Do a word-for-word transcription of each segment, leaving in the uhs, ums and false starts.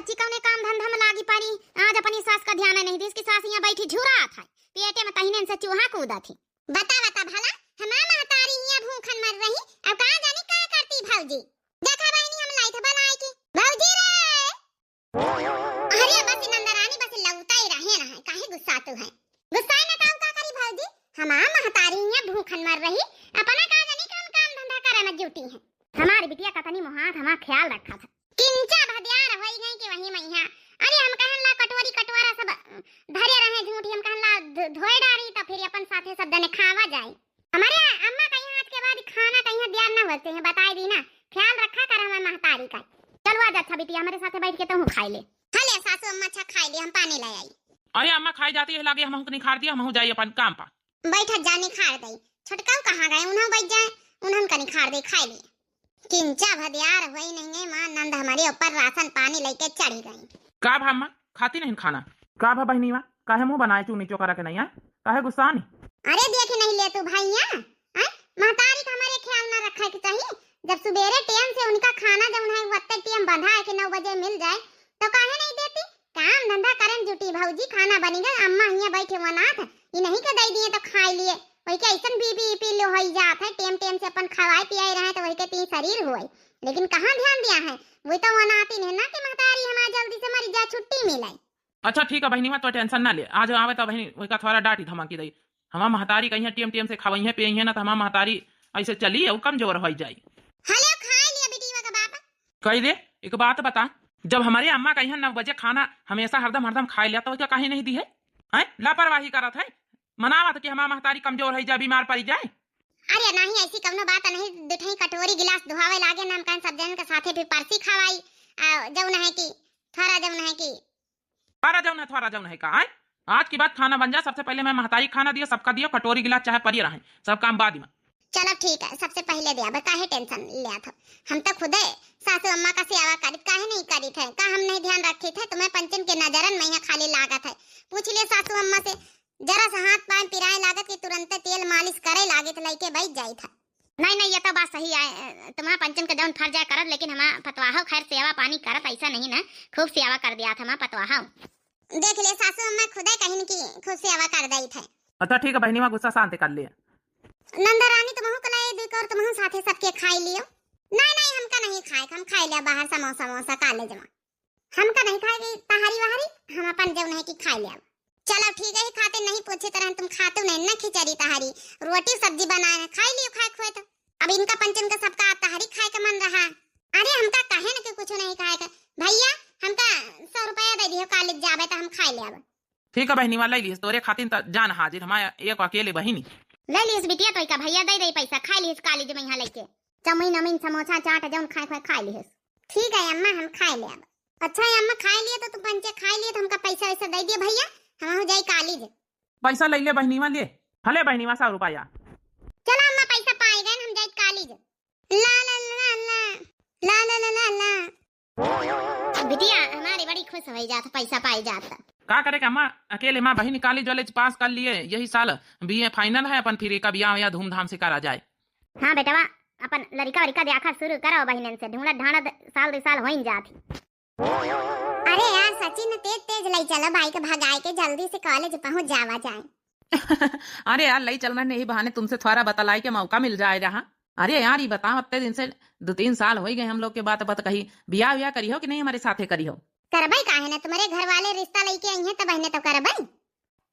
चिकौने काम धंधा में लागी परी। आज अपनी सास का ध्यान नहीं दिस कि सास यहाँ बैठी झुरात है, पेटे में तहिने से चूहा कूदत है। बता बता भला, हमार महतारी हियाँ भूखन मर रही, अब का जानी का करती भौजी। देखा बहिनी, हम लाइत बलाई की भौजी रे। अरे बस नंदरानी, बस लौटा ही रहे ना है, काहे गुस्सा तू है? गुस्सा न ताऊ का करी भौजी, हमार महतारी हियाँ भूखन मर रही, अपना का जानी कौन काम धंधा करे में जुटी है। हमारी बिटिया का तनी मुहात हमार ख्याल रखा था। किंचा भदियार होई गई कि वही मैया। अरे हम कहन ला कटोरी कटोरा सब धरे रहे झूठी, हम कहन ला धो-, धोए डारी तो फिर अपन साथे सब जने खावा जाए। हमारे अम्मा कहीं आज के बाद खाना कहीं दियार ना होते हैं, बताए दी ना, ख्याल रखा कर हमारे महतारी का। चलो आज अच्छा बिटिया हमारे साथे बैठ के तहूँ खाई ले। हाँ ले सासू अम्मा, अच्छा खाई ले, हम पानी ले आई। अरे अम्मा खाई जाती है लागे, हमहू के निखार दिया, हमहू जाई अपन काम पर। बैठत जा निखार दई। छोटकाऊ कहाँ गए? उन्हों बैठ जाए, उन्हों का निखार दे, खाई ले। किंचा भदियार होई नहीं है माँ, नंद हमारे ऊपर राशन पानी लेके चढ़ी गई। का भा अम्मा, खाती नहीं खाना? का भा बहनीवा, काहे मुंह बनाए चूनी चोकरा के नहीं है? काहे गुस्सा नहीं? अरे देख नहीं ले तू भैया, हैं? महतारी का हमारे ख्याल ना रखे के चाहिए। जब सुबेरे टेम से उनका खाना जौन है वत्ते टेम बंधा है कि नौ बजे मिल जाए, तो काहे नहीं देती? काम धंधा करें जुटी भौजी, खाना बनी गए, अम्मा हियाँ बैठे हुआ नाथ, ई नहीं के दे दिए तो खाई लिए। वही के ऐसन बीपी ईपी लो होई जात है, टेम टेम से अपन खवाए पियाए रहे तो वही के ती शरीर हुए, लेकिन कहाँ ध्यान दिया है? वही तो वो नाती ने ना कि महतारी हमार जल्दी से मरी जा, छुट्टी मिले। अच्छा ठीक है बहनी, मत तो टेंशन ना ले, आज आवे तो बहनी वही का थोड़ा डांटी धमकी दई। हमार महतारी कहीं टेम टेम से खवइहे पियइहे ना तो हमार महतारी ऐसे चली और कमजोर हो जाई। हले खाए लिया बिटिया का बाप। कही दे, एक बात बता, जब हमारे अम्मा कहीं नौ बजे खाना हमेशा हरदम हरदम खाए लिया तो क्या कहीं नहीं दी है? हैं? लापरवाही करत है, मनावत कि हमार महतारी कमजोर है जा बीमार पड़ी जाए। अरे नहीं, ऐसी कौनो बात नहीं, दुठई कटोरी गिलास धोआवे लागे ना, हम कहन सब जन के साथे फिर परसी खवाई, आ, जौन है कि थोड़ा जौन है कि थोड़ा जौन है, थोड़ा जौन है का, आय? आज की बात खाना बन जा, सबसे पहले मैं महतारी खाना दियो, सबका दियो, कटोरी गिलास चाहे परिये रहे, सब काम बाद में। चलो ठीक है, सबसे पहले दिया, अब काहे टेंशन लिया था? हम तो खुदे सासू अम्मा का सेवा करित काहे नहीं करित है? का हम नहीं ध्यान रखित है? तुम्हें पंचन के नजरन में यहाँ खाली लागत है। पूछ लिया सासू अम्मा से, जरा सा हाथ पाँव पिराए लागत कि तुरंते तेल मालिश करे लागित लइके बैठ जाइत है। नहीं, नहीं, ये तो बात सही है। तुम्हारा पंचन का जौन फर्ज है करत, लेकिन हमारा पतवाहो खैर सेवा पानी करत, ऐसा नहीं ना, खूब सेवा कर दिया था हमारा पतवाहो। देख ले सासू अम्मा खुदे कहिन कि खूब सेवा कर दई थे। अच्छा ठीक है बहनी, वहाँ गुस्सा शांत कर ले। नंदा रानी तुमहू को लाई दुई और तुमहू साथे सबके खाई लियो। नहीं, नहीं, हमका नहीं खाए, हम खाई लिया बाहर समोसा वमोसा कॉलेज में। हमका नहीं खाए गई तहारी वहारी, हम अपन जौन है कि खाई लिया। चलो ठीक है, खाते नहीं पूछे तरह तुम खाते नहीं ना खिचड़ी तहारी, रोटी सब्जी बनाए हैं, खाई लियो खाए खोए तो। अब इनका पंचन का सबका तहारी खाए का मन रहा। अरे हमका कहे न कि कुछ नहीं खाए का। भैया हमका सौ रुपया दे दियो, कॉलेज जाबे तो हम खाई लेब। ठीक है बहनी, वाला ले लिहिस तोरे खातिर त जान हाजिर, हमार एक अकेले बहिनी। ले लिहिस बिटिया, तो का भैया दे दे पैसा, खाई लिहिस कॉलेज में यहाँ लेके। चाउमीन अमीन समोसा चाट जौन खाए खाए खाई लिहिस। ठीक है अम्मा, हम खाई लेब। अच्छा है अम्मा, खाई लिए तो तुम पंचे खाई लिए तो हमका पैसा वैसा दे दिए भैया, हम हो जाई कॉलेज। पैसा ले ले बहनीवा ले। हले बहनीवा सौ रुपया। चलो अम्मा पैसा पाए गए, हम जाई कॉलेज। ला ला ला ला, ला ला ला ला ला। बिटिया हमारे बड़ी खुश हो जात पैसा पाई जात। का करे के अम्मा, अकेले माँ बहिन कॉलेज वॉलेज पास कर लिए, यही साल बीए फाइनल है, अपन फिर का बियाह या धूमधाम से करा जाए। हाँ बेटवा, अपन लड़का वड़का देखा शुरू करो बहिनन से, ढूंढत ढांढत साल दो साल होइन जात ही। अरे यार सचिन, तेज तेज लई चलो बाइक भगाए के, जल्दी से कॉलेज पहुंच जावा जाए। अरे यार लई चलना नहीं, बहाने तुमसे थोड़ा बतलाई के मौका मिल जाए रहा। अरे यार ये बताओ, अत्ते दिन से दो तीन साल हो ही गए हम लोग के बात बात कही, बियाह वियाह करी हो कि नहीं हमारे साथे करी हो? करबई काहे ना, तुम्हारे घर वाले रिश्ता लेके आई हैं तब बहने तो करबई।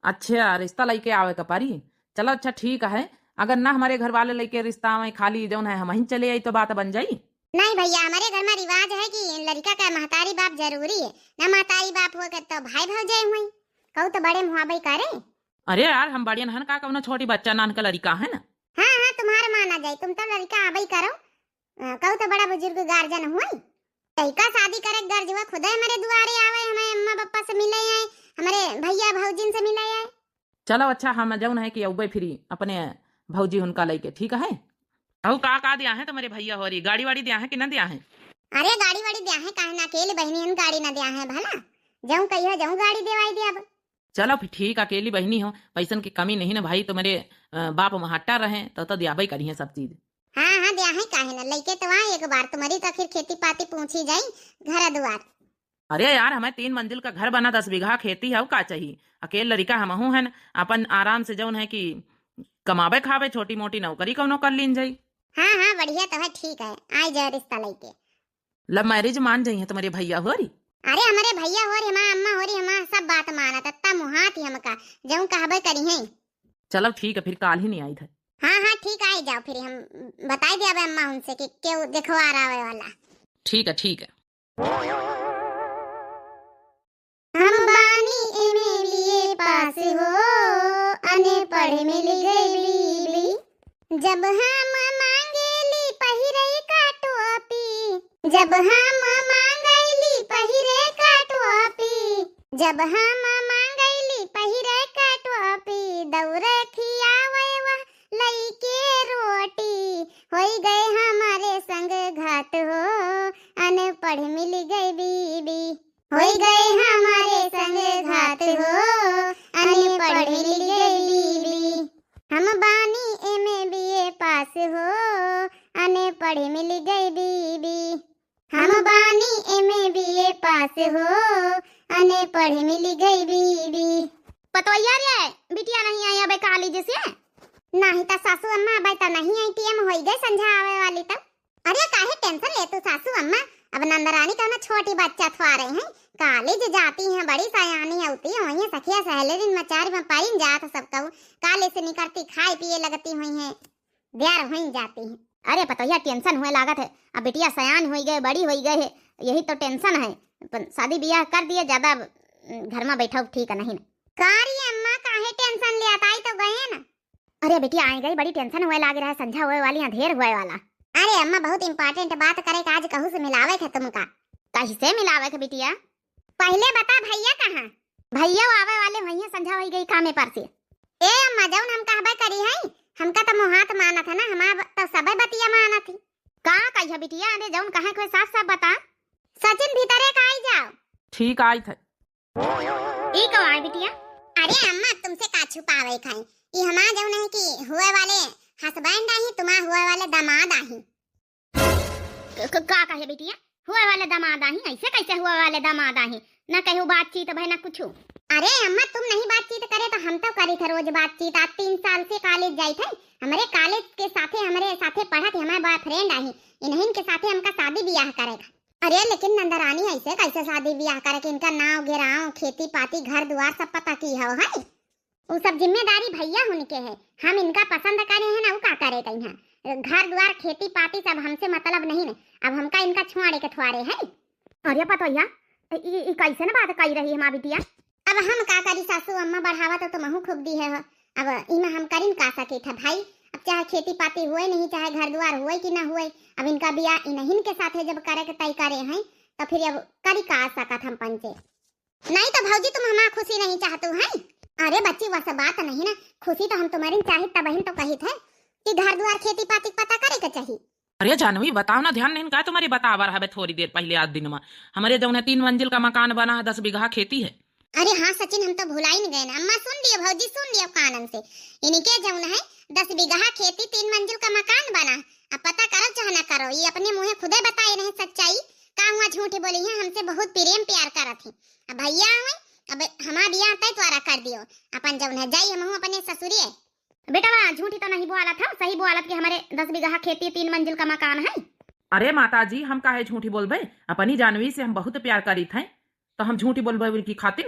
अच्छा, रिश्ता लेके आवे का परी। चलो अच्छा ठीक है, अगर ना हमारे घर वाले लेके रिश्ता आवे, खाली जौन है हम ही चले आई तो बात बन जाई। नहीं भैया, हमारे घर में रिवाज है कि लड़का का महतारी बाप जरूरी है, ना महतारी बाप हो के तो भाई भौजाई हुई, कहू तो बड़े मुहाबई करे। अरे यार हम बड़ियन हन का, कौनो छोटी बच्चा नान का लड़का है ना। हाँ हाँ, तुम्हार माना जाए, तुम तो लड़का आबई करो, अ, कहू तो बड़ा बुजुर्ग गार्जियन हुई। लड़का शादी करे गर्ज हुआ खुदे हमारे दुआरे आवे, हमारे अम्मा पापा से मिले आए, हमारे भैया भौजिन से मिले आए। चलो अच्छा, हम जौन है कि अउबे फिरी अपने भौजी उनका लेके, ठीक है? अउ का का दिया है तुम्हारे भैया होरी, गाड़ी वाड़ी दिया है कि ना दिया है? अरे गाड़ी वाड़ी दिया है, काहे ना, अकेले बहनी हन, गाड़ी ना दिया है भला, जौन कहियो जौन गाड़ी देवाई दिया अब। चलो फिर ठीक, अकेली बहनी हो, पैसन की कमी नहीं ना भाई, तुम्हारे अ, बाप महट्टा रहे तो तो दियाबे करिए सब चीज। हाँ हाँ दिया है, काहे ना, लेके तो आए एक बार, तुम्हारी तो आखिर खेती पाती पूछी जाई, घर दुआर। अरे यार, हमें तीन मंजिल का घर बना, दस बीघा खेती है, का चाहिए? अकेल लड़िका हमहू है न, अपन आराम से जौन है कि कमावे खावे, छोटी मोटी नौकरी कौनो कर लीन जाई। हाँ, हाँ, बढ़िया तो है, ठीक है, आइ जाए रिश्ता लइके। Love marriage मान जाई है तुम्हारे भैया होरी? अरे, हमरे भैया होरी, हमार अम्मा होरी, हमार सब बात मानत, अत्ता मुहात ही हमका, जौन कहबे करी हैं। चलो ठीक है, फिर काल ही नहीं आई था। हाँ, हाँ, ठीक, आइ जाओ, फिर हम बताइ दिया अम्मा उनसे कि केहू देखवार आवे वाला। ठीक है, ठीक है। हम बानी एमए बीए पास हो, अनपढ़ मिल गई बीबी। जब हम मांगेली पहिरे का टोपी, जब हम मांगेली पहिरे का टोपी, जब हम मांगेली पहिरे का टोपी, दौरे खियावे वह लइके रोटी। होई गए हमारे संग घात हो, अनपढ़ मिल गई बीबी। होई गए हमारे संग घात हो, अनपढ़ मिल गई बीबी। हम बानी एमए बीए पास हो, अनपढ़ मिल गई बीबी। हम बानी एमए बीए पास हो, अनपढ़ मिल गई बीबी। पतोहिया रे, बिटिया नहीं आई अबे कॉलेज से? नहीं त सासू अम्मा, अबे त नहीं आई, टेम होई गए संझा आवे वाली त। अरे काहे tension लेतू सासू अम्मा, अब नंदरानी कौनो छोटी बच्चा थोड़े हैं, कॉलेज जाती हैं, बड़ी सयानी होती हैं, वहीं सखिया सहेलरिन मचारी में पाइन जात सब कहू, कॉलेज से निकलती खाए पिए लगती हुई हैं, देर हुई जाती हैं। अरे पतोहिया tension हुए लागत है, अब बिटिया सयान हुई गए, बड़ी हुई गए है, यही तो tension है। अपन शादी ब्याह कर दिए, ज्यादा, उम, घर में बैठा ठीक नहीं न। का रे अम्मा, काहे tension लेत, आई तो गए न। अरे बिटिया, आइ गई, बड़ी tension हुए लागी रहे, संझा हुए वाली, अंधेर हुए वाला। अरे अम्मा, बहुत important बात करे के, आज कहू से मिलावे के तुमका। कैसे मिलावे के बिटिया? पहिले बता भैया कहाँ? भैया वो आवे वाले, वहीं संझा होई गई कामे पर से। ए अम्मा, जौन हम कहबे करी है, हमका तो मुहात मानत है ना, हमार तो सबे बतिया मानत ही। का कहिया बिटिया? अरे जौन कहे के साफ साफ बता। सचिन भीतरे का आई जाओ। ठीक आई थे। ई कौ आए बिटिया? अरे अम्मा, तुमसे का छुपावे खाई, ई हमार जौन है कि हुए वाले husband आही, तुम्हार हुए वाले दामाद आही। क-, क-, का कहे बिटिया? हुए वाले दामाद आही? ऐसे कैसे हुए वाले दामाद आही? ना कहू बातचीत भय ना कुछ। अरे अम्मा, तुम नहीं बातचीत करे तो हम तो करी थे रोज बातचीत। आज तीन साल से कॉलेज जाई थे, हमरे कॉलेज के साथे, हमरे साथे पढ़त ही हमारे boyfriend आही, इन्हीं के साथे हमका शादी ब्याह करेगा। अरे लेकिन नंदरानी, ऐसे कैसे शादी ब्याह करे कि इनका नाव गिराव, खेती पाती, घर दुआर सब पता की हो है? उ सब जिम्मेदारी भैया हुन के है, हम इनका पसंद करे हैं ना, उ का करे कहीं है? घर दुआर खेती पाती सब हमसे मतलब नहीं है, अब हमका इनका छुआड़े के थुआरे है। अरे पतोहिया, ई, ई कैसे न बात कही रही हमार बिटिया? अब हम का करी सासू अम्मा, बढ़ावा तो तुमहू खूब दी है हो, अब इमा हम करिन का सके था भाई? अब चाहे खेती पाती हुए नहीं, चाहे घर दुआर हुए कि ना हुए, अब इनका बियाह इन्हीं के साथे जब करे के तय करे हैं, तो फिर अब करी का सकत हम पंचे? नहीं तो भौजी, तुम हमार खुशी नहीं चाहतू हैं? अरे बच्ची, वह सब बात नहीं ना, खुशी तो हम तुम्हारी चाहित तबहिन तो कहित है कि घर दुआर खेती पाती पता करे के चाहिए। अरे जानवी, बताओ ना, ध्यान नहीं का तुम्हारी बतावा रहा है थोड़ी देर पहले आज दिन में हमरे जौन है तीन मंजिल का मकान बना है, दस बीघा खेती है। अरे हाँ सचिन, हम तो भुलाई न गए ना। अम्मा सुन लियो, भौजी सुन लियो कानन से, इनके जौन है दस बीघा खेती, तीन मंजिल का मकान बना है। अब पता करो चाहे ना करो, ये अपने मुँहे खुदे बताए रहे सच्चाई, का हुआ झूठ बोली है, हमसे बहुत प्रेम प्यार करत ही। अब भैया हुए, अब हमार बियाह तय त्वारा कर दियो, अपन जौन है जाई हमहू अपने ससुरिये। बेटवा, झूठी तो नहीं बोलत है, सही बोलत कि हमारे दस बीघा खेती, तीन मंजिल का मकान है। अरे माता जी, हम काहे झूठी बोलबे? अपनी जानवी से हम बहुत प्यार करीत हैं, तो हम झूठी बोलबे उनकी खातिर?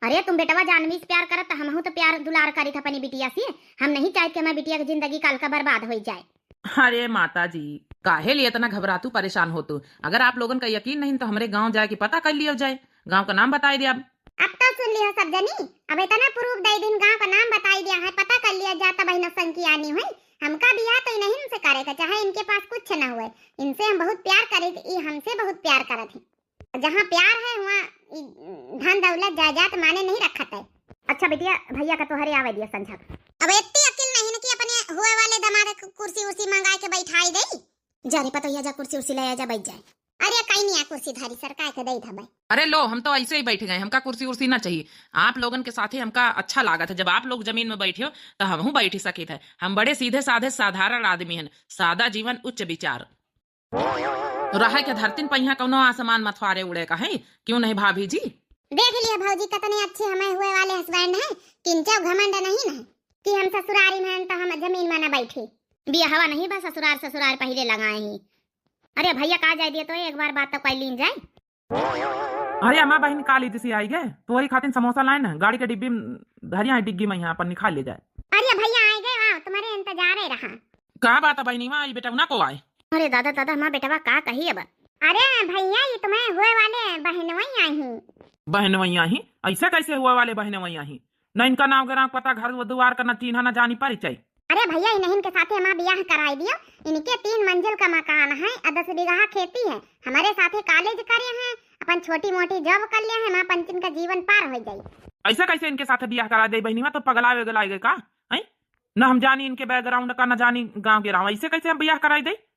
अरे तुम बेटवा जानवी से प्यार करत, तो हमहू तो प्यार दुलार करीत अपनी बिटिया से। हम नहीं चाहित कि हमारी बिटिया की जिंदगी काल का बर्बाद हो जाए। अरे माता जी, काहे लिए इतना घबरातू परेशान होतू? अगर आप लोगन का यकीन नहीं तो हमरे गांव जाए के पता कर लियो जाए, गांव का नाम बताई दे अब। अब तो सुन लियो सब जनी, अब इतना proof दे दिन, गांव का नाम बताई दिया है, पता कर लिया जाता बहिन संकी आनी हुई। हमका बियाह तो इन्हीं से करे का चाहे इनके पास कुछ न हुए, इनसे हम बहुत प्यार करे, ई हमसे बहुत प्यार करत ही। जहाँ प्यार है वहाँ ई धन दौलत जायदाद माने नहीं रखत है। अच्छा बिटिया, भैया का तोहरे आवे दिया संझा का। अब इतनी अकिल नहीं न कि अपने हुए वाले दामाद के कुर्सी उर्सी मंगा के बैठाई दे। जा रे पतोहिया, जा कुर्सी उर्सी ले आ, जा बैठ जाए। अरे कहीं नहीं आ कुर्सी धारी सर, काय के दई धबे। अरे लो, हम तो ऐसे ही बैठ गए, हमका कुर्सी उर्सी ना चाहिए। आप लोगन के साथे हमका अच्छा लागत है, जब आप लोग जमीन में बैठे हो तो हमहू बैठ ही सकित है। हम बड़े सीधे साधे साधारण आदमी हन, सादा जीवन उच्च विचार। रहे के धरतीन पहिया कौनो आसमान मथवारे उड़े का है, क्यों नहीं भाभी जी? देख लिया भौजी, कितने अच्छे हमें हुए वाले husband हैं, किंचो घमंड नहीं न है कि हम ससुरारी में हैं तो हम जमीन में न बैठे। बियाहवा नहीं बा ससुरार, ससुरार पहिले लगाए ही। अरे भैया का जाए दिए तो एक बार बात तो कर लीन जाए। अरे अम्मा बहिन कालेज से आई गए, तोहरी खातिर समोसा लाए ना, गाड़ी के डिब्बी में धरिया है, डिग्गी में यहाँ अपन निकाल ले जाए। अरे भैया आए गए, वाह, तुम्हारे इंतजार है रहा। का बात है बहिनी, वहाँ आई बेटा ना को आए। अरे दादा दादा, हमार बेटवा का कही अब। अरे भैया, ये तुम्हें हुए वाले बहनवई आई। बहनवई आई? ऐसे कैसे हुए वाले बहनवई आई? न इनका नाव गिराव पता, घर दुआर का न चीन्हा, न जानी परिचय। अरे भैया, इन्हन के साथे हमार बियाह कराई दियो। इनके तीन मंजिल का मकान है, आ दस बीघा खेती है। हमारे साथे कालेज करे हैं, अपन छोटी मोटी job कर ले हैं, माँ पंचन का जीवन पार हो जाई। ऐसे कैसे इनके साथे बियाह करा दे बहिनी, तो पगला वगला गए का? हैं? न हम जानी इनके background का, न जानी गाँव गिराव, ऐसे कैसे हम बियाह कराई दे?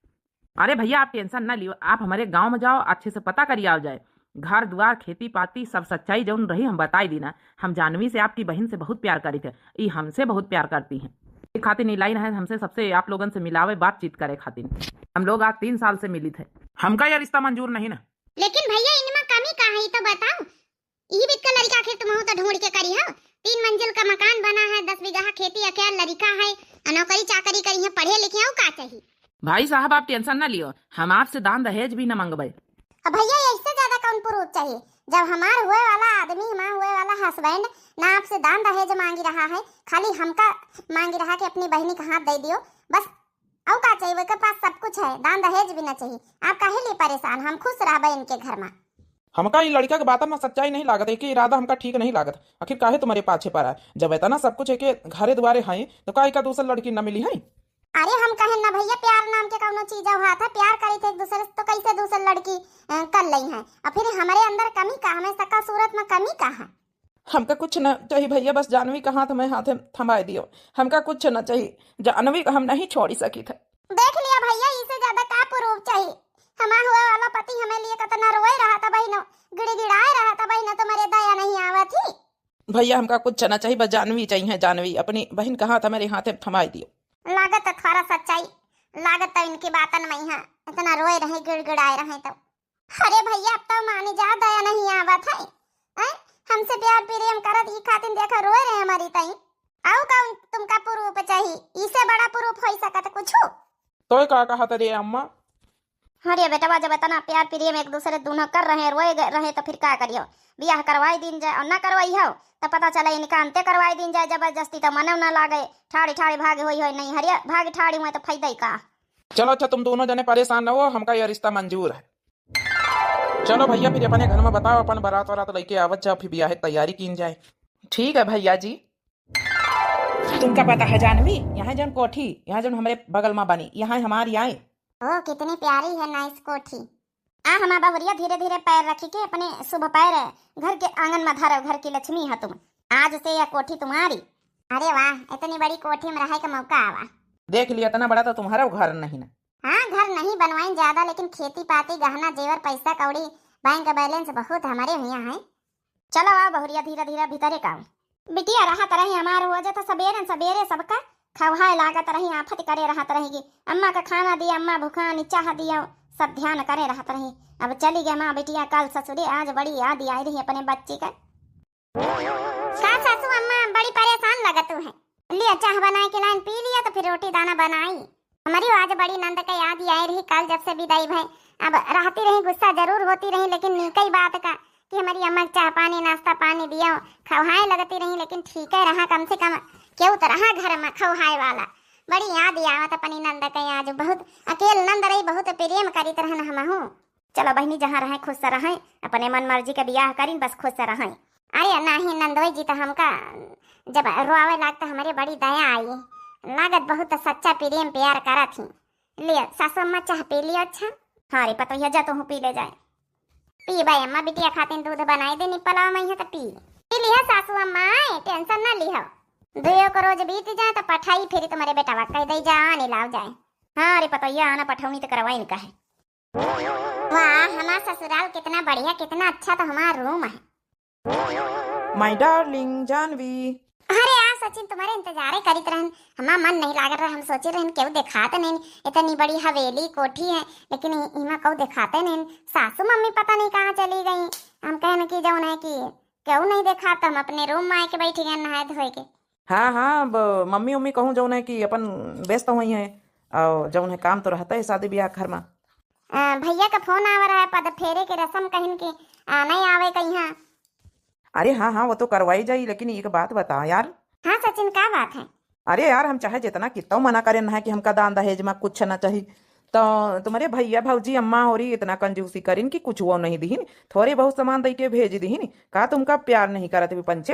अरे भैया, आप tension ना लियो, आप हमारे गाँव में जाओ, अच्छे से पता करी आओ जाए, घर दुआर खेती पाती सब सच्चाई जौन रही हम बताई दी ना। हम जानवी से, आपकी बहिन से बहुत प्यार करी थे, ई हमसे बहुत प्यार करती हैं। ई खातिर ई लाई रहे हमसे, सबसे आप लोगन से मिलावे, बातचीत करे खातिर। हम लोग आज तीन साल से मिली थे। हमका यह रिश्ता मंजूर नहीं ना। लेकिन भैया, इनमा कमी का है, ई तो बताओ। यही बीत का लड़का आखिर तुमहू तो ढूंढ के करी हो। तीन मंजिल का मकान बना है, दस बीघा खेती, अकेल लड़का है, आ नौकरी चाकरी करी है, पढ़े लिखे हो, का चाहिए? भाई साहब, आप tension ना लियो, हम आपसे दान दहेज भी न मंगबे। अब भैया, इससे ज्यादा कौन proof चाहिए, जब हमार हुए वाला आदमी, हमार हुए वाला husband ना आपसे दान दहेज मांगी रहा है, खाली हमका मांगी रहा कि अपनी बहिनी का हाथ दे दियो, बस। और का चाहिए, ओकर पास सब कुछ है, दान दहेज भी ना चाहिए। आप काहे लिए परेशान, हम खुश रहबे इनके घर में। हमका ई लड़का के बातन में सच्चाई नहीं लागत, एके इरादा हमका ठीक नहीं लागत। आखिर काहे तुम्हारे पाछे पड़ा है? जब इतना सब कुछ एके घरे दुआरे है, तो का एका दूसर लड़की न मिली है? अरे हम कहेन ना भैया, प्यार नाम के कौनो चीज हुआ था, प्यार करी थे एक दूसरे से, तो कैसे दूसर लड़की, अ, कर लई है? और फिर हमारे अंदर कमी का, हमें शक्ल सूरत में कमी का है? हमका कुछ ना चाहिए भैया, बस जानवी का हाथ में हाथ थमाए दियो, हमका कुछ ना चाहिए, जानवी का हम नहीं छोड़ी सकी थे। देख लिया भैया, इसे ज्यादा का proof चाहिए? हमार हुए वाला पति हमें लिए कितना रोए रहा था बहिनो, गिड़गिड़ाए रहा था बहिनो, तुम्हारे दया नहीं आवत ही। भैया हमका कुछ ना चाहिए, बस जानवी चाहिए, जानवी, अपनी बहिन का हाथ हमारे हाथे थमाए दियो। लागत है थोड़ा सच्चाई, लागत है इनकी बातन में है, इतना रोए रहे, गिड़गिड़ाए रहे तो। अरे भैया, अब तो मानी जा, दया नहीं आवत है। हैं? हमसे प्यार प्रेम करत ई खातिर देखा रोए रहे हमारी तई। आओ का उन-, तुमका proof चाहिए? इसे बड़ा proof हो सकत कुछ? तोय का कहत रे अम्मा? अरे बेटवा, जब इतना प्यार प्रेम एक दूसरे दोनों कर रहे, रोए गए रहे, तो फिर का करियो? बियाह करवाई दीन जाए और ना करवाई हो, तो पता चला इनका अंते करवाई दीन जाए जबरदस्ती, तो मने ना लागे, ठाड़ी ठाड़ी भागी हुई हो नहीं, हरिया भागी ठाड़ी हुए तो फायदा ही का? चलो अच्छा, तुम दोनों जने परेशान ना हो, हमका यह रिश्ता मंजूर है। चलो भैया, फिर अपने घर में बताओ, अपन बारात वारात लेके आवत जाओ, फिर बियाह की तैयारी कीन जाए। ठीक है भैया जी। तुमका पता है जानवी, यहाँ जौन कोठी, यहाँ जौन हमरे बगल में बनी, यहाँ हमारी आए। ओ, कितनी प्यारी है nice कोठी। आ हमार बहुरिया धीरे धीरे पैर रखी के अपने शुभ पैर घर के आंगन में धरो, घर की लक्ष्मी है तुम, आज से यह कोठी तुम्हारी। अरे वाह, इतनी बड़ी कोठी में रहे का मौका आवा। देख लिया, इतना बड़ा तो तुम्हारा घर नहीं ना। हाँ, घर नहीं बनवाइन ज्यादा, लेकिन खेती पाती, गहना जेवर, पैसा कौड़ी, bank balance बहुत हमारे हुआ है। चलो आओ बहुरिया, धीरे धीरे भीतरे का आओ। बिटिया रहत रही हमार हो जाता सबेरे सबेरे सबका खौहाए लागत रही, आफत करे रहत रही कि अम्मा का खाना दिया, अम्मा भुखानी चाह दिया, सब ध्यान करे रहत रही। अब चली गए माँ बिटिया कल ससुरे, आज बड़ी याद आई रही अपने बच्ची का। का सासू अम्मा बड़ी परेशान लगत है। लिया चाह बनाए के लाइन पी लिया तो फिर रोटी दाना बनाई। हमारी आज बड़ी नंद के याद आई रही कल जब से विदाई भई। अब रहती रही गुस्सा जरूर होती रही लेकिन नीकई बात का कि हमारी अम्मा के चाह पानी नाश्ता पानी दिया खौहाए लगती रही लेकिन ठीक है रहा कम से कम केहू तो रहा घर में खौहाए वाला। बड़ी याद आवत अपनी नंद के आज बहुत अकेल नंद रही बहुत प्रेम करीत रहन हमहू। चलो बहिनी, जहाँ रहें खुश से रहें, अपने मन मर्जी के बियाह करीन, बस खुश से रहें। अरे नाही नंदोई जी, तो हमका जब रोआवे लागत हमरे बड़ी दया आई, लागत बहुत सच्चा प्रेम प्यार करत ही। लियो सासू अम्मा चाह पी लियो। अच्छा। हाँ रे पतोहिया, जा तू पी ले जाए। पी भाई अम्मा, बिटिया खातिर दूध बनाई देनी पलाव में है तो पी। पी लिया सासू अम्मा, tension ना लिहो। दुयो को रोज बीत जाए तो पठाई फिर तुम्हारे बेटवा कह दे जा आने लाओ जाए। हाँ रे पतोहिया, आना पठौनी तो करवाई नहीं कहे। वाह हमार ससुराल कितना बढ़िया, कितना अच्छा तो हमार room है। My darling जानवी। अरे आ सचिन, तुम्हारे इंतजारे करित रहन, हमार मन नहीं लागत रहा। हम सोचे रहन केहू देखात नहीं, इतनी बड़ी हवेली कोठी है, लेकिन इ-, इमा केहू देखाते नहीं। सासू मम्मी पता नहीं कहाँ चली गई। हम कहन कि जौन है कि केहू नहीं देखात, हम अपने रूम में आके बैठ गए नहाए धोए के। हाँ, हाँ, अब मम्मी उम्मी कहूँ जौन है कि अपन व्यस्त हुई हैं, और जौन है काम तो रहता है शादी ब्याह घर में। अ, भैया का फोन आवा रहा है, पद फेरे के रसम कहिन के, अ, नहीं आवे कहिया। अरे हाँ, हाँ, वो तो करवाई जाई, लेकिन एक बात बता यार। हाँ सचिन, का बात है? अरे यार, हम चाहे जितना कितना मना करेन ना कि हमका दान दहेज में कुछ ना चाही, तो तुम्हारे भैया भौजी अम्मा होरी इतना कंजूसी करिन कि कुछ वो नहीं दिहिन, थोड़े बहुत सामान दे के भेज दिहिन। का तुमका प्यार नहीं करत भी पंचे?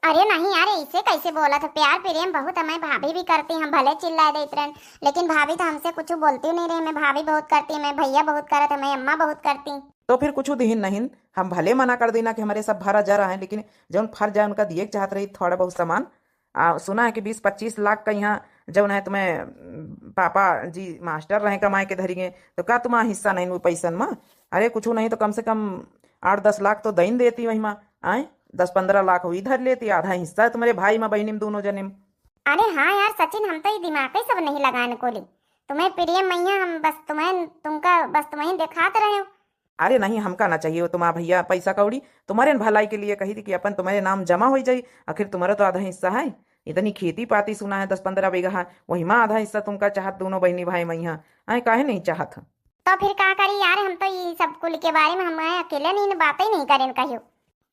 अरे नहीं यार, ऐसे कैसे बोलत है? प्यार प्रेम बहुत हमें भाभी भी करती, हम भले चिल्ला देत रहन, लेकिन भाभी तो हमसे कुछ बोलती नहीं रही। हमें भाभी बहुत करती, हमें भैया बहुत करत, हमें अम्मा बहुत करती। तो फिर कुछ दिहिन नहीं, हम भले मना कर देना कि हमारे सब भरा जा रहा है, लेकिन जौन फर्ज है उनका दिए के चाहत रही थोड़ा बहुत सामान। आ, सुना है कि बीस पच्चीस लाख का यहाँ जौन है तुम्हें, उम, पापा जी मास्टर रहे कमाए के धरी गए, तो का तुम्हारा हिस्सा नहीं वो पैसन में? अरे कुछ नहीं तो कम से कम आठ दस लाख तो दइन देती वही माँ, आए दस पन्द्रह लाख हुई धर लेती, आधा हिस्सा तुम्हारे भाई माँ बहनी में दोनों जने में। अरे हाँ यार सचिन, हम तो ये दिमाग ही सब नहीं लगाए न कोली। तुम्हें प्रिय मैया, हम बस तुम्हें, तुमका बस तुम्हें दिखात रहे हो। अरे नहीं, हमका ना चाहिए वो तुम्हारा भैया पैसा कौड़ी, तुम्हारे न भलाई के लिए कही थी कि अपन तुम्हारे नाम जमा हो जाई, आखिर तुम्हारा तो आधा हिस्सा है। इतनी खेती पाती सुना है दस पन्द्रह बीघा है, वही माँ आधा हिस्सा तुमका चाहत दोनों बहनी भाई मैया, आए काहे नहीं चाहत है? तो फिर का करी यार, हम तो ये सब कुल के बारे में हम अकेले नहीं बातें नहीं करें कहियो।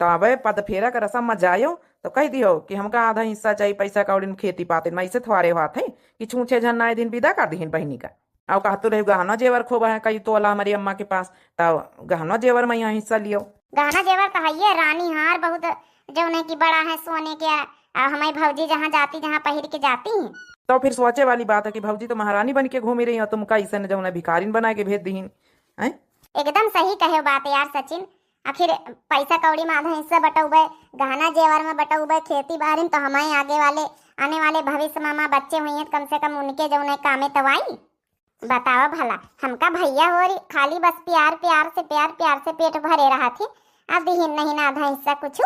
तो अबे पद फेरा के रसम में जायो तो कह दियो कि हमका आधा हिस्सा चाहिए पैसा कौड़ी में खेती पाती में, ऐसे थोड़े बात है कि छूछे झन नाए दिन विदा कर दिहिन बहनी का। और कहतू रहे गहना जेवर खूब है कई तोला हमारी अम्मा के पास, तो गहना जेवर में यहाँ हिस्सा लियो। गहना जेवर तो है ये रानी हार बहुत जौन है कि बड़ा है सोने के, आ हमारी भौजी जहाँ जाती जहाँ पहिर के जाती हैं। तो फिर सोचे वाली बात है कि भौजी तो महारानी बन के घूमी रही हो, तुमका ऐसे न जौन है भिखारिन बना के भेज दिहिन, हैं? एकदम सही कहे बात यार सचिन। आखिर पैसा कौड़ी में आधा हिस्सा बटौबे, गहना जेवर में बटौबे, खेती बाड़ी में तो हमारे आगे वाले, आने वाले भविष्य में हमारे बच्चे हुई हैं, तो कम से कम उनके जौन है कामे तो आई। बतावा भला, हमका भैया होरी खाली बस प्यार, प्यार से, प्यार, प्यार से पेट भरे रहा थी, अब दिहिन नहीं ना आधा हिस्सा कुछ।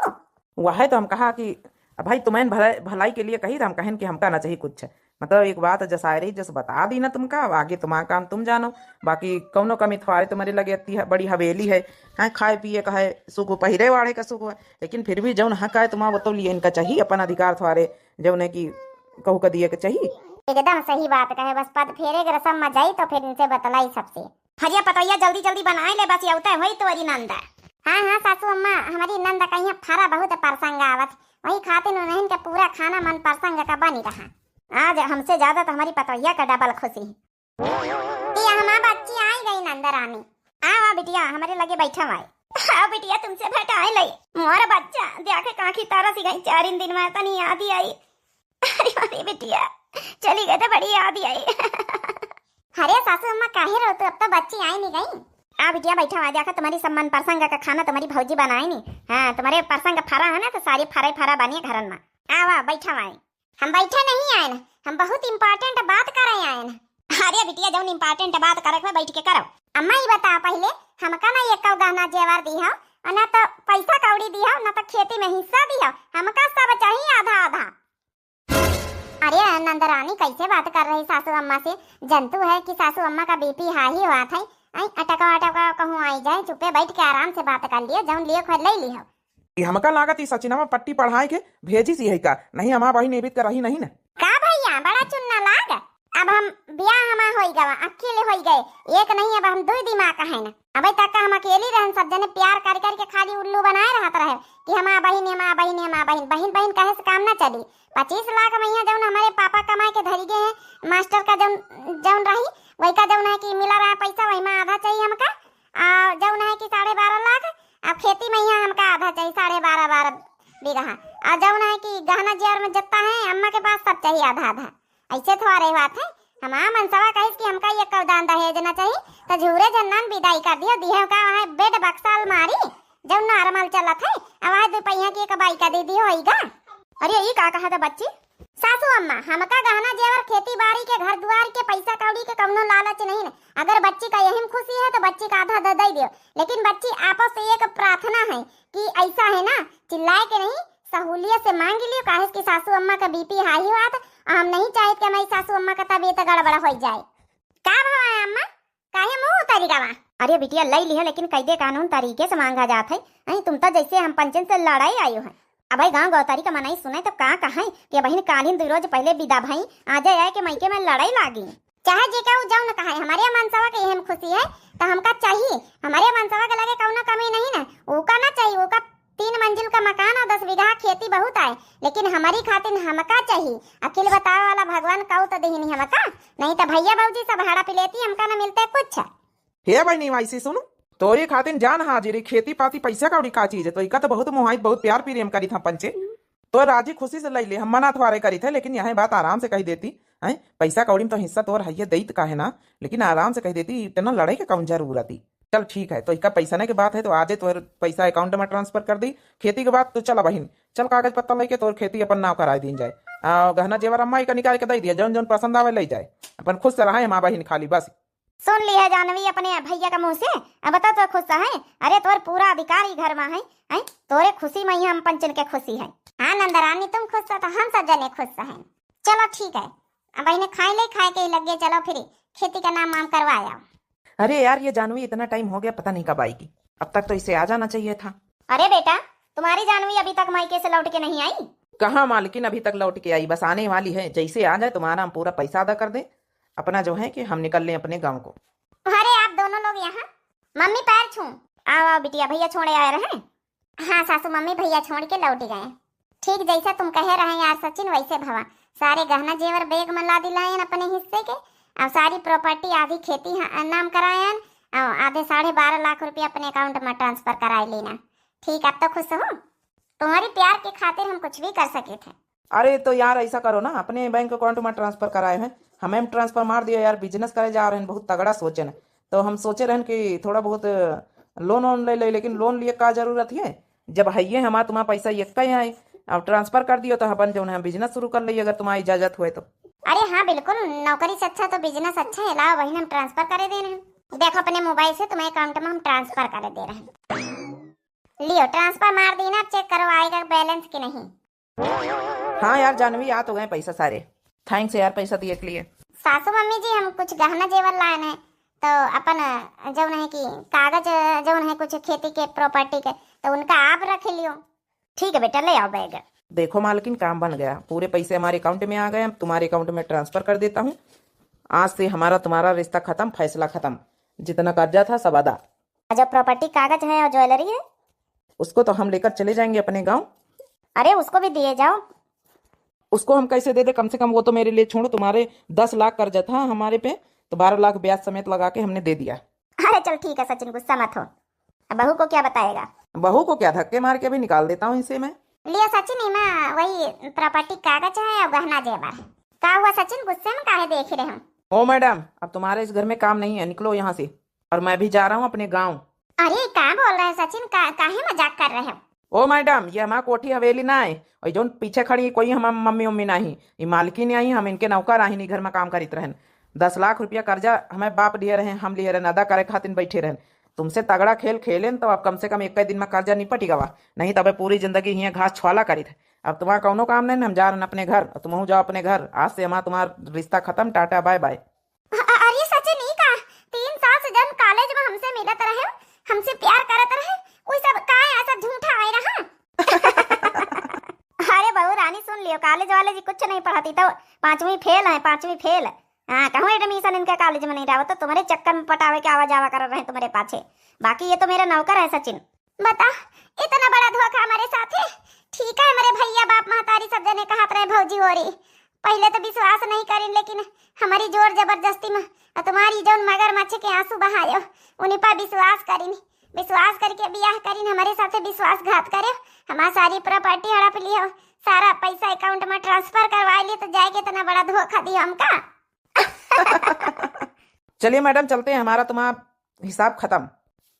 वह तो हम कहा कि भाई तुम्हें भलाई, भलाई के लिए कही, तो हम कहें कि हमका ना चाहिए कुछ। मतलब एक बात जस आए रही, जस बता दी ना तुमका, अब आगे तुम्हारा काम तुम जानो। बाकी कौनो कमी थोड़े तुम्हारे लगे इतनी है, बड़ी हवेली है, हैं, खाए पिए का है सुख, पहिरे वाढ़े का सुख है, लेकिन फिर भी जौन हक आए तुम्हारा वो तो लिए इनका चाहिए, अपन अधिकार थोड़े जौन है कि कहू का दिए के चाहिए। एकदम सही बात कहे, बस पद फेरे के रसम में जाई तो फिर इनसे बतलाई सबसे। हरिया पतोहिया जल्दी जल्दी बनाए ले, बस यौते होई तोरी नंद। हाँ, हाँ, सासू अम्मा, हमारी नंद का यहाँ फरा बहुत प्रसंग आवत, वही खातिर उन्हन के पूरा खाना मन प्रसंग का बनी रहा। आज हमसे ज्यादा तो हमारी पतोहिया का डबल खुशी है। ती हमार बच्ची आई गई नंद रानी। आ, आ बिटिया, हमारे लगे बैठा हुआ है। आओ बिटिया, तुमसे भेंटाए ले। मोर बच्चा, देखे काकी तरस गई, चार दिन में तनी याद ही आई। अरे, अरे बिटिया, चली गई तो बड़ी याद ही आई। अरे सासू अम्मा, काहे रो तू, अब तो बच्ची आई नहीं गई। आ बिटिया, बैठा हुआ, देखा तुम्हारी सब मन प्रसंग का खाना तुम्हारी भौजी बनाए नी। हाँ, तुम्हारे प्रसंग फरा है ना, तो सारी फरा ही फरा बनिए घरन में। आवा, बैठा हुआ। हम बैठे नहीं आए ना, हम बहुत important बात करे आए ना। अरे बिटिया, जौन important बात करे में बैठ के करो। अम्मा, ये बता पहले, हमका ना ये कौ गहना जेवर दी हो, और ना तो पैसा कौड़ी दी हो, ना तो खेती में हिस्सा दी हो, हमका सब चाहिए आधा आधा। अरे नंदरानी, कैसे बात कर रही सासू अम्मा से? जनतू है कि सासू अम्मा का BP high हुआ था। आई अटका अटका कहूँ आई जाए, चुपे बैठ के आराम से बात कर लियो, जौन लियो खोल ले लियो। ई हमका लागत ई सचिनवा पट्टी पढ़ाए के भेजी सी है का? नहीं, हमार बहिन एबित का रही नहीं न। का भैया, बड़ा चुन्ना लाग? अब हम बियाह हमार होई गवा, अकेले होई गए, एक नहीं, अब हम दुई दिमाग है न। अबे तक हम अकेली रहन, सब जने प्यार कर कर के खाली उल्लू बनाए रहत रहे कि हमार बहिन, हमार बहिन, हमार बहिन, बहिन, बहिन कहे से काम ना चली। पच्चीस लाख मइया जौन हमारे पापा कमाए के धरी गए हैं, मास्टर का जौन, जौन रही, वही का जौन है कि मिला रहा पैसा, वही में आधा चाहिए हमका। आ जौन है कि साढ़े बारह लाख, अब खेती मइया हमका आधा चाहिए, साढ़े बारह, बारह बीघा। आ जौन है कि गहना जेवर में जत्ता है अम्मा के पास, सब चाहिए आधा आधा। ऐसे थोड़े बात है, हमार मनसवा कहिस कि हमका ये कौदान दहेज ना चाहिए, तो झूरे झन्नान विदाई कर दियो, दिहे का वहाँ बेड बक्सा अलमारी, जौन normal चलत है, अब वहाँ दो पहिया की एक बाइक दे दियो, होइगा। अरे, ई का कहा था बच्ची? सासू अम्मा, हमका गहना जेवर, खेती बाड़ी के, घर दुआर के, पैसा कौड़ी के कौनो लालच नहीं न। अगर बच्ची का यही में खुशी है तो बच्ची का आधा दे दे दियो, लेकिन बच्ची आपस से एक प्रार्थना है कि ऐसा है ना, चिल्लाए के नहीं, सहूलियत से मांग लियो, काहे कि सासू अम्मा का बीपी हाई हुआ था, हम नहीं चाहित कि हमारी सासू अम्मा का तबीयत गड़बड़ हो जाए। का भवा है अम्मा, काहे मुंह उतारी गवा? अरे बिटिया, लई लिहे, लेकिन कैदे कानून तरीके से मांगा जात है। नहीं, तुम तो जैसे हम पंचन से लड़ाई आयो है। अब भाई गांव गौतारी का मनई सुने तो का कहे कि बहिन कालिन दू रोज पहले विदा भई, आजे आए के मइके में लड़ाई लागी। चाहे जे का उ जौन कहे, हमारे मनसवा के यही में खुशी है, तो हमका चाहिए। हमारे मनसवा के लगे कौनो कमी नहीं ना, ओका ना चाहिए, ओका तीन मंजिल का मकान और दस बीघा खेती बहुत आए, लेकिन हमारी खातिर हमका चाहिए। अकिल बतावे वाला भगवान कऊ तो देहिनी हमका, नहीं तो भैया भौजी सब हाड़ा पिलेती, हमका न मिलते कुछ। हे बहिनी, वैसे सुनो, तोरे खातिर जान हाजिर, खेती पाती पैसा कौड़ी का चीज है, तो इका तो बहुत मोहाइत, बहुत प्यार प्रेम करी था पंचे। तो राजी खुशी से लई ले, हम मना थोड़े करी थे, लेकिन यह बात आराम से कही देती, हैं? पैसा कौड़ी में तो हिस्सा तोर हइये देइत का है ना, लेकिन आराम से कही देती, इतना लड़ाई के कौन जरूरत थी? चल ठीक है, तो इका पैसा ने के बात है, तो आजे तोर पैसा अकाउंट में ट्रांसफर कर दी। खेती के बात तो चला बहिन, चल कागज पत्ता लेके तोर खेती अपन नाव कराए दीन जाए। आ, गहना जेवर अम्मा इका निकाल के दे दिया, जौन जौन पसंद आवे ले जाए, अपन खुश से रहे माँ बहिन खाली बस। सुन ली है जानवी अपने भैया का मुंह से। अब बता तो खुश है? अरे तोर पूरा अधिकार ही घर में है, हैं? तोरे खुशी में ही हम पंचन के खुशी है। हाँ नंदरानी, तुम खुश हो तो हम सब जने खुश हैं। चलो ठीक है, अब इन्हें खाए ले, खाए के ही लग गए, चलो फिर खेती का नाम वाम करवा आओ। अरे यार, ये जानवी इतना टाइम हो गया, पता नहीं कब आएगी। अब तक तो इसे आ जाना चाहिए था। अरे बेटा, तुम्हारी जानवी अभी तक मायके से लौट के नहीं आई? कहाँ मालकिन अभी तक लौट के आई, बस आने वाली है। जैसे आ जाए तुम्हारा हम पूरा पैसा अदा कर दें, अपना जो है कि हम निकल लें अपने गाँव को। अरे आप दोनों लोग यहाँ, मम्मी पैर छू। आओ आओ बिटिया, भैया छोड़े आए रहे। हाँ सासू मम्मी, भैया छोड़ के लौट गए। ठीक जैसा तुम कहे रहे यार सचिन, वैसे भवा। सारे गहना जेवर बैग में लादी लायन अपने हिस्से के, और सारी प्रॉपर्टी आधी खेती ह-, नाम करायन, और आधे साढ़े बारह लाख रुपया अपने अकाउंट में ट्रांसफर कराए लेना। ठीक, अब तो खुश हो? तुम्हारी प्यार के खातिर हम कुछ भी कर सके थे। अरे तो यार ऐसा करो ना, अपने बैंक अकाउंट में ट्रांसफर कराए हैं, हमें ट्रांसफर मार दियो यार, बिजनेस करे जा रहे हैं, बहुत तगड़ा सोचे न। तो हम सोचे रहन कि थोड़ा बहुत लोन वोन ले ले, लेकिन लोन लिए का जरूरत है, जब है ये हमार तुम्हार पैसा यक्का ही आई, अब ट्रांसफर कर दियो तो अपन जौन है बिजनेस शुरू कर लिए, अगर तुम्हारी इजाजत हुए तो। अरे हाँ बिल्कुल, नौकरी से अच्छा तो बिजनेस अच्छा है। लाओ बहिन, हम ट्रांसफर करे दे रहे हैं। देखो अपने मोबाइल से तुम्हारे अकाउंट में हम ट्रांसफर करे दे रहे हैं। लियो ट्रांसफर मार दी ना, चेक करो आएगा बैलेंस कि नहीं। हाँ यार जानवी, आ तो गए पैसा सारे। थैंक्स यार पैसा दिए के लिए। सासू मम्मी जी, हम कुछ गहना जेवर लाए हैं, तो अपन जौन है कि कागज जौन है कुछ खेती के प्रॉपर्टी के, तो उनका आप रख लियो। ठीक है बेटा, ले आओ बैग। देखो मालकिन, काम बन गया, पूरे पैसे हमारे अकाउंट में आ गए। अब तुम्हारे अकाउंट में ट्रांसफर कर देता हूँ। आज से हमारा तुम्हारा रिश्ता खत्म, फैसला खत्म। जितना कर्जा था सब अदा। और जो प्रॉपर्टी कागज है और ज्वेलरी है? उसको तो हम लेकर चले जाएंगे अपने गांव। अरे उसको भी दिए जाओ। उसको हम कैसे दे दे? कम से कम वो तो मेरे लिए छोड़ो, तुम्हारे दस लाख कर्जा था हमारे पे, तो बारह लाख ब्याज समेत लगा के हमने दे दिया। अरे चल ठीक है सचिन, गुस्सा मत हो। अब बहू को क्या बताएगा? बहू को क्या, धक्के मार के भी निकाल देता हूँ इसे मैं। लियो सचिन, इमा वही प्रॉपर्टी कागज है और गहना जेवर। का हुआ सचिन, गुस्से में काहे देख रहे हो? ओ मैडम, अब तुम्हारे इस घर में काम नहीं है, निकलो यहाँ से। और मैं भी जा रहा हूँ अपने गाँव। अरे का बोल रहे हो सचिन, का, काहे मजाक कर रहे हो? ओ मैडम, ये हमार कोठी हवेली ना है, और जौन पीछे खड़ी कोई हमार मम्मी उम्मी नहीं, ये मालकिन आई, हम इनके नौकर आहिन, ई घर में काम करित रहन। दस लाख रुपया कर्जा हमें बाप लिए रहे, हम लिए रहन, अदा करे खातिर बैठे रहन। तुमसे तगड़ा खेल खेलेन तो अब कम से कम एक दिन में कर्जा निपट गवा, नहीं तबे पूरी जिंदगी हियाँ घास छुआला करित है। अब तुम्हार कौनो काम नहीं, हम जा रहन अपने घर, तुमहू जाओ अपने घर। आज से हमार तुम्हार रिश्ता खत्म, टाटा बाय बाय। अ-, अ-, अरे सचिन, ई का? तीन साल से जौन कॉलेज में हमसे मिलत रहे, हमसे प्यार करत रहे, उ सब का ऐसा झूठा आए रहा? अरे बहू रानी, सुन लियो, कॉलेज वॉलेज कुछ नहीं पढ़ती, तो पांचवी फेल है, पांचवी फेल। हाँ, कहूँ एडमिशन इनके कॉलेज में नहीं रहा, तो तुम्हारे चक्कर में पटावे के आवा जावा कर रहे तुम्हारे पाछे। बाकी ये तो मेरा नौकर है सचिन। बता, इतना बड़ा धोखा हमारे साथ है। ठीक है, हमारे भैया, बाप, महतारी सब जने कहत रहे भौजी हो रही, पहले तो विश्वास नहीं करिन, लेकिन हमारी जोर जबरदस्ती में और तुम्हारी जौन मगरमच्छ के आंसू बहायो, उन्हीं पर विश्वास करिन। विश्वास करके बियाह करिन, हमारे साथे विश्वासघात करे, हमार सारी प्रॉपर्टी हड़प लियो, सारा पैसा अकाउंट में ट्रांसफर करवा लिए, तो जाए के इतना बड़ा धोखा दियो हमका। चलिए मैडम, चलते हैं, हमारा तुम्हारा हिसाब खत्म।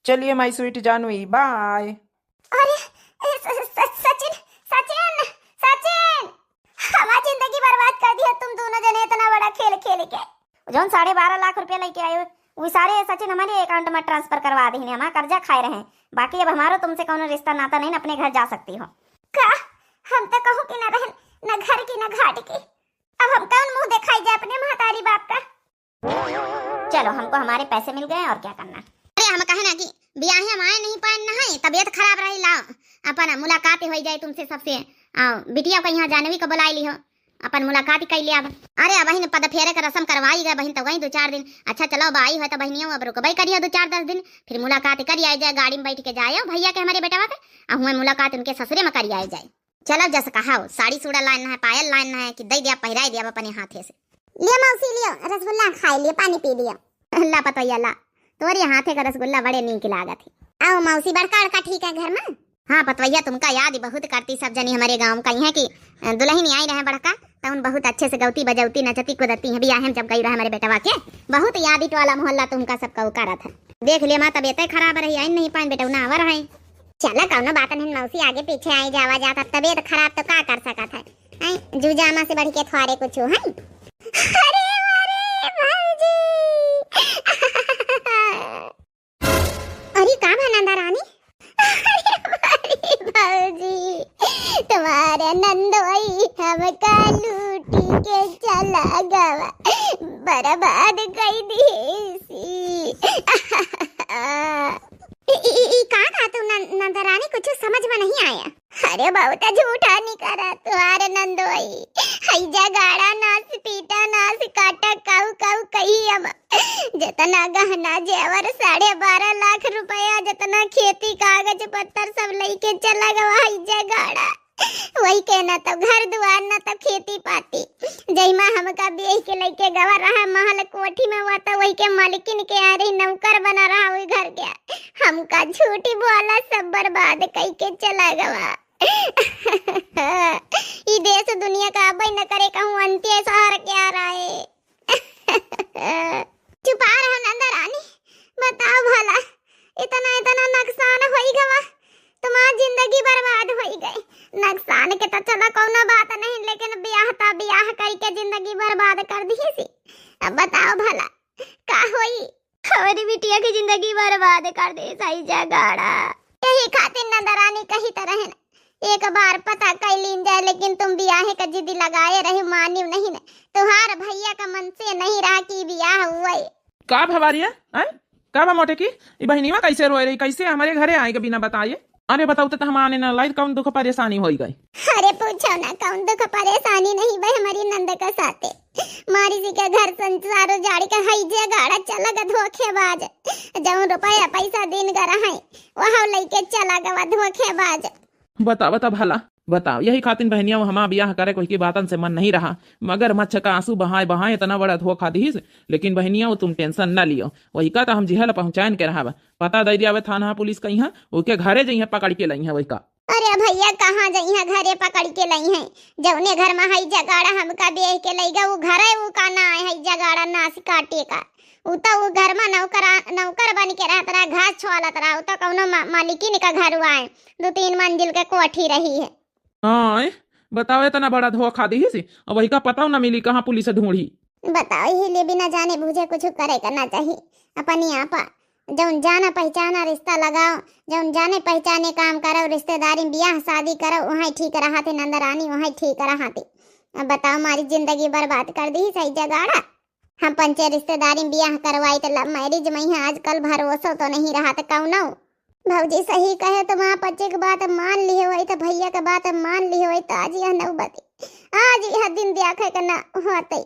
चलिए my sweet जानवी, बाय। अरे, ए, स-, स-, स-, सचिन, सचिन, सचिन, हमार जिंदगी बर्बाद कर दिया तुम दोनों जने इतना बड़ा खेल खेल के। जौन साढ़े बारह लाख रुपया लेके आए हो, वो सारे सचिन हमारे अकाउंट में ट्रांसफर करवा दीन, हमारा कर्जा खाए रहे। बाकी अब हमारो तुमसे कौनो रिश्ता नाता नहीं, अपने घर जा सकती हो। का? हम तो कहूँ कि न रहन, न घर की, न घाट की। अब हम कौन मुँह देखाई जाए अपने महतारी बाप का? चलो, हमको हमारे पैसे मिल गए, और क्या करना। अरे, हम कहे ना कि बियाहे हम आए नहीं पाए न है, तबीयत खराब रही, लाओ, अपन मुलाकात होइ जाए तुमसे सबसे। आओ, बिटिया का यहाँ जानवी का बुलाए लिहो, अपन मुलाकात ही कर लिया। अब अरे, अब वही न पद फेरे का रस्म करवाई गए बहिन, तो वही दो चार दिन। अच्छा, चलो, अब आई है तो बहिनियों, अब रुकबे करियो दो चार दस दिन, फिर मुलाकात कर आए जाए, गाड़ी में बैठ के जाए भैया के, हमारे बेटवा के, आ हुए मुलाकात उनके ससुरे में कर आए जाए। चलो, जस कहाओ, साड़ी सूड़ा लान है, पायल लान है कि दे दिया, पहिराए दिया अपने हाथे से। लियो मौसी, लियो रसगुल्ला खाए लियो, पानी पी लियो। ला पतोहिया ला, तोरे हाथे का रसगुल्ला बड़े नीक लागत है। आओ मौसी, बड़का बड़का ठीक है घर में? हाँ पतोहिया, तुमका याद ही बहुत करती सब जनी हमारे गाँव का, यहाँ की अ, दुल्हन आई रहे बड़का, तो उन बहुत अच्छे से गौती बजौती, नचती कुदती है, बियाह में जब गई रहे हमारे बेटवा के, बहुत याद ही टोला मोहल्ला तुमका सबका वो करत है। देख ले माँ, तबीयत खराब रही, आई नहीं पाए बेटौना आवर है। चला, कौनो बात नहीं मौसी, आगे पीछे आई जावा जात, अब तबीयत खराब तो का कर सकत है, हैं? जूजामा से बढ़ के थोड़े कुछ है। अरे, अरे, भौजी। अरे, का भा नंदा रानी? अरे, अरे, भौजी, तुम्हारे नंदोई हमका लूटी के चला गवा, बर्बाद कर दिए सी। ई, ई, ई का कहा तू नं-, नंदरानी, कुछ समझ में नहीं आया। अरे बहुत झूठा निकरा तुम्हारे नंदोई। हैजा गाड़ा नास पीटा नास काटा काऊ काऊ कही अब। जितना गहना जेवर साढ़े बारह लाख रुपया, जितना खेती कागज पत्तर सब लेके चला गवा हैजा गाड़ा। वही के ना तो घर दुआर, ना तो खेती पाती। जहिमा हमका बियाह के लइके गवा रहा महल कोठी में, वा तो वही के मालकिन के आ रही नौकर बना रहा वही घर के। हमका झूठी बोला सब बर्बाद कई के चला गवा। ई देश दुनिया का अबे न करे कहूँ अंत्य शहर के आ रहा है। चुपा रहो नंदा रानी, बताओ भला, इतना, इतना नुकसान होई गवा, तुम्हार जिंदगी बर्बाद होई गई। नुकसान के तो चलो कौनो बात नहीं, लेकिन ब्याह ता ब्याह कई के जिंदगी बर्बाद कर दी सी। अब बताओ भला, का होई? हमारी बिटिया की जिंदगी बर्बाद कर दे सही जगाड़ा। यही खातिर नंदरानी कही तो रहे न, एक बार पता कर लीन जाए, लेकिन तुम बियाहे का जिद लगाए रहे, मानियो नहीं न। तुम्हार भैया का मन से नहीं रहा कि बियाह हुए। का भवारिया, आय? का बा मोटे की? ई बहिनीवा कैसे रोए रही? कैसे हमारे घरे आए के बिना बताए? अरे बताओ तो, तो हम आने न लाइद, कौन दुख परेशानी होई गई? अरे पूछो ना, कौन दुख परेशानी नहीं बे हमारी नंद के साथे। मारी जी के घर संसार उजाड़ के हई जे गाड़ा चला गा धोखेबाज। जौन रुपया पैसा दिन गा रहा है, वह लइके चला गवा धोखेबाज। बताओ, बताओ भला, बताओ। यही खातिर बहनिया, वो हमार बियाह करे कोई की बातन से मन नहीं रहा। मगरमच्छ का आंसू बहाए बहाए इतना बड़ा धोखा दिहिस। लेकिन बहनिया, वो तुम tension न लियो, वही का तो हम जिहल पहुँचाइन के रहब। पता दे दियावे थाना पुलिस का यहाँ, ओके घरे जइहे पकड़ के लइहे वही का। अरे भैया, कहाँ जइहे घरे पकड़ के लइहे? जौने घर में हई जगाड़ा हमका बेह के लइगा, वो घरे वो का ना आए हई जगाड़ा नास काटे का। उ तो उ घर में नौकरा-, नौकर बन के रहत रहा, घास छोलत रहा। उ तो कौनो मा-, मालिकिन का घर आए, दो तीन मंजिल के कोठी रही है। हाँ, बताओ, इतना बड़ा धोखा दिहिस, अब वही का पता न मिली, कहाँ पुलिस ढूंढी। बताओ, यही लिए बिना जाने बूझे कुछ करे का ना चाहिए। अपनी आपा जौन जाना पहचाना रिश्ता लगाओ, जौन जाने पहचाने काम करो, रिश्तेदारी में बियाह शादी करो, वहीं ठीक रहा थे नंदरानी, वहीं ठीक रहा थे। अब बताओ, हमारी जिंदगी बर्बाद कर दी सही जगाड़ा। हम पंचे रिश्तेदारी में बियाह करवाई तो love marriage में ही आजकल भरोसो तो नहीं रहा तो कौनो। भौजी सही कहे तो माँ पच्चे के बात मान लिहे होई तो भैया के बात मान लिहे होई तो आज यह नौबती, आज यह दिन देखे के ना होते।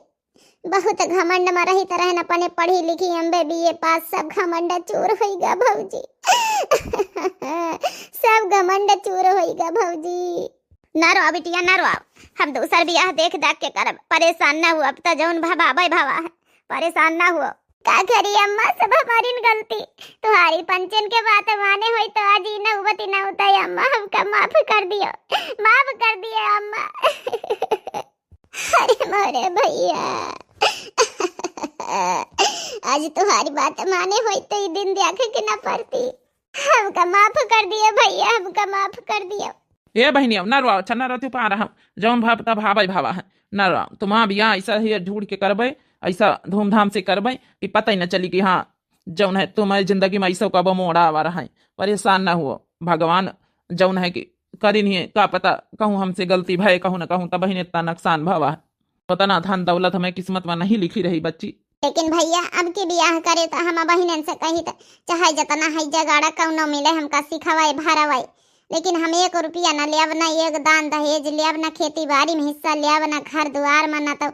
बहुत घमंड में रही तरह न अपने पढ़ी लिखी एम बी ए पास, सब घमंड चूर होई गा भौजी। सब घमंड चूर होई गा भौजी। ना रो बिटिया, ना रो, हम दूसर बियाह देख दाख के करब, परेशान ना हो, अब तो जौन भवा भाई भवा है, परेशान ना हो। का करी अम्मा, सब हमारी न गलती, तुम्हारी पंचन के बात माने होई तो आज ई नौबती ना होता। अम्मा, हमका माफ कर दियो, माफ कर दियो अम्मा। अरे मोरे भैया, आज तुम्हारी बात माने होई तो ई दिन देखे के ना पड़ती। हमका माफ कर दियो भैया, हमका माफ कर दियो। ए बहिनी, अब ना रोआओ, अच्छा ना रोती पा रहा, जौन भाव तब भावे भावा है, ना रोआओ। तुम्हारा बियाह ऐसा ही ढूंढ के करबे, ऐसा धूमधाम से करबे कि पता ही ना चली कि हाँ, जौन है तुम्हारी जिंदगी में ऐसा कब मोड़ा आवा रहा है। परेशान ना हुओ, भगवान जौन है कि करिन ही, का पता कहूँ हमसे गलती भय, कहूँ न कहूँ तबहिन इतना नुकसान भवा है। उतना धन दौलत हमें किस्मत में नहीं लिखी रही बच्ची। लेकिन भैया, अब की बियाह करे तो हम बहिनन से कही तो चाहे जितना है जगाड़ा कौनो मिले हमका सिखवाए भरवाए, लेकिन हम एक रुपया न लेब, न एक दान दहेज लेब, न खेती बाड़ी में हिस्सा लेब, न घर दुआर में, न तो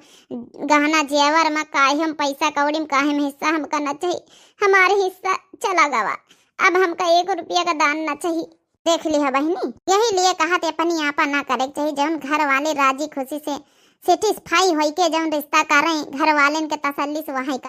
गहना जेवर में, काहे हम पैसा कौड़ी में, काहे में हिस्सा हमका न चाहिए। हमारे हिस्सा चला गवा, अब हमका एक रुपया का दान न चाहिए। देख लिहा बहिनी, यही लिए कहत अपनी आपा ना करे के चाहिए। जौन घर वाले राजी खुशी से satisfy होई के जौन रिश्ता करें, घर वालेन के तसल्ली से वहीं